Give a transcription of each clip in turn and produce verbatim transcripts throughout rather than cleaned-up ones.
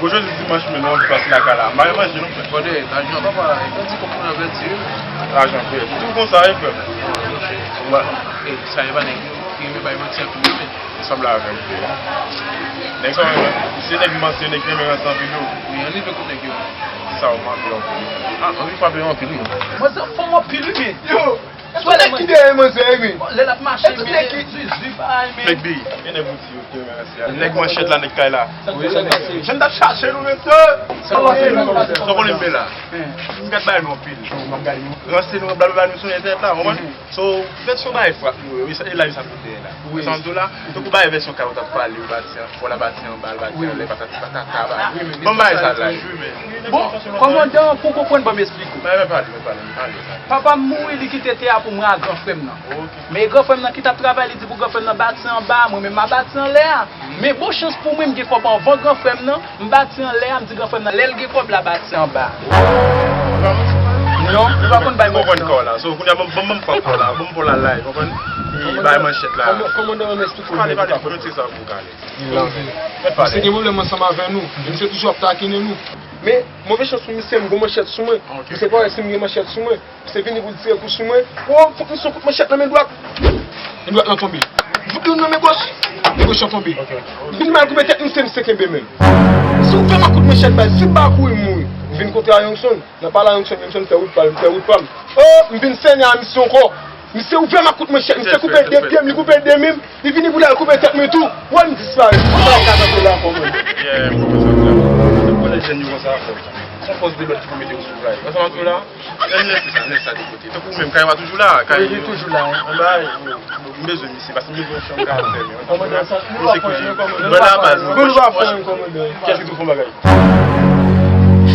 Jodi dimanch, men nou anvi pase lakay la. M pa gen manje non, frè. Kòde, lajan papa, e bandi kòb pou nan vèti wi. Lajan, frè. Ou tou konsa wi, frè. Mwen, e, sa e pa nèg yo ki renmen bay manti anpil wi, men. Sanble avè m, frè. Nèg sa, se nèg manti, nèg ki renmen ranse anpil yo. Wi, ann rive kot nèg yo. Sa ou manke anpil. Ah, anvi frape yo anpil wi. Mwen se fanm anpil wi, men. Yo! E tout nèg ki dèyè manzè, wi. Lè l ap mache, men zuzu pa ay, men. Nèg bi, e nèg bouti yo ki renmen ranse a. Nèg manchèt la, nèg kay la. Jan n t ap chache nou, mesye. Sa w konnen m la. M gad bay nou anpil. Ranse nou, blablabla nou sou entènèt la, ou konprann? So, fèt se yon bagay frap nou, e la yo sa fout dèyè la. Sa m di w la, tankou bagay vèsyon kay ou t ap pale, ou bati an fò, la bati anba, l bati anlè, patati patata, bagay. Ban m bagay sa la. Bon, kòmandan, pou w konprann, ban m esplike w. Mwen pale, mwen pale, mwen pale. Papa m mouri, li kite tè a pou mwen a gran frè m nan. Men gran frè m nan ki t ap travay, li di pou gran frè m nan bati anba, mwen menm m a bati anlè a. Men bon chans pou mwen, m gen kòb anvan gran frè m nan, m bati anlè a, m di gran frè m nan, lè l gen kòb la, bati anba. Non, nou pa konn bay manti non. Ou konprann kò la. So, kounye a, ban m, ban m, ban m pran kò la, ban m pran la live, ou konprann? E bay manchèt la. Kòman, kòman w esplike w? Pale, pale, fò nou tire sa pou kale. Misye gen pwoblèm ansanm avè nou. Misye toujou ap takinen nou. Men, move chans pou misye, m gon manchèt sou mwen. Misye pa wè si m gen manchèt sou mwen. Misye vini pou l tire kou sou mwen. Wo, fòk misye yon kout manchèt nan men dwat. Men dwat lan tonbe. Vout youn nan men gòch. Men gòch lan tonbe. M vin mal koupe tèt misye, misye kenbe men m. Misye ouvè m ak kout manchèt, bay, si m pa kouri, m mouri. M vin kontre a Youngson. Nan pale a Youngson, Youngson fè wout pa l, m fè wout pa m. O, m vin sènen a misye ankò. Misye ouvè m ak kout manchèt, misye koupe de pye m, li koupe de men m, li vini pou l al koupe tèt mwen tou. Wè m disparèt. Mwen pa ka kanpe la ankò, mwen. Yeah, m konprann sa w di la. Ou konnen jèn yo konsa, frè. Se yon fòs de lòd ki pou mete w sou fly. Wè sa m ap di w la? Lè nèg sa, nèg sa de kote. Tankou ou menm, kay ou pa toujou la, kay. Wi, li toujou la, wi. Anba, m bezwen misye, paske m bezwen yon chanm ka fèmen. Kòmandan, sa, nou pa fè anyen, kòmandan. Mwen la baz, mwen pa fè anyen, kòmandan. Kiyès ki tou fè yon bagay?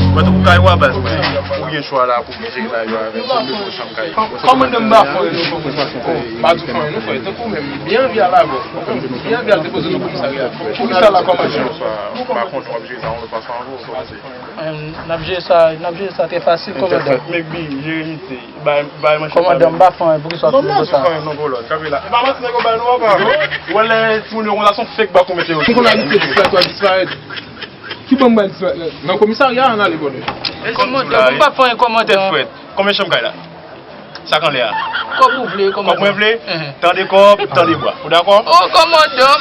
Mwen tankou kay ou a baz, mwen. Ou gen chwa la pou m jere la yo avè m, se m bezwen yon chanm kay. Kòmandan, m pa fè anyen, non, kòmandan. M pa di w fè anyen, non, frè. Tankou ou menm, byen anvi al avè w. Byen anvi al depoze nou komisarya. Komisarya la, kòmandan. M pa konn w ap jere sa yon lòt fason avè w, kòmanse. N ap jere sa, n ap jere sa trè fasil, kòmandan. Mèk bi, jere misye. Bay, bay manchèt la. Kòmandan, m pa fè anyen, poukisa w ap fè konsa? Non, non, non, kolòn, kanpe la. E pa manti nèg yo bay nou, papa. Ou wè lè timoun yo konsa, se yon fake bak ou mete yo. M konn abitye disparèt, w ap disparèt. Ki ban m bay disparèt la? Nan komisarya a, ann ale, brother. Kòmandan, m pa fè anyen, kòmandan. Tèt frèt. Konbyen chanm kay la? Sa k anlè a? Kòb ou vle, kòmandan. Kòb mwen vle? Tande kòb, tande bwa. Ou dakò? O, kòmandan.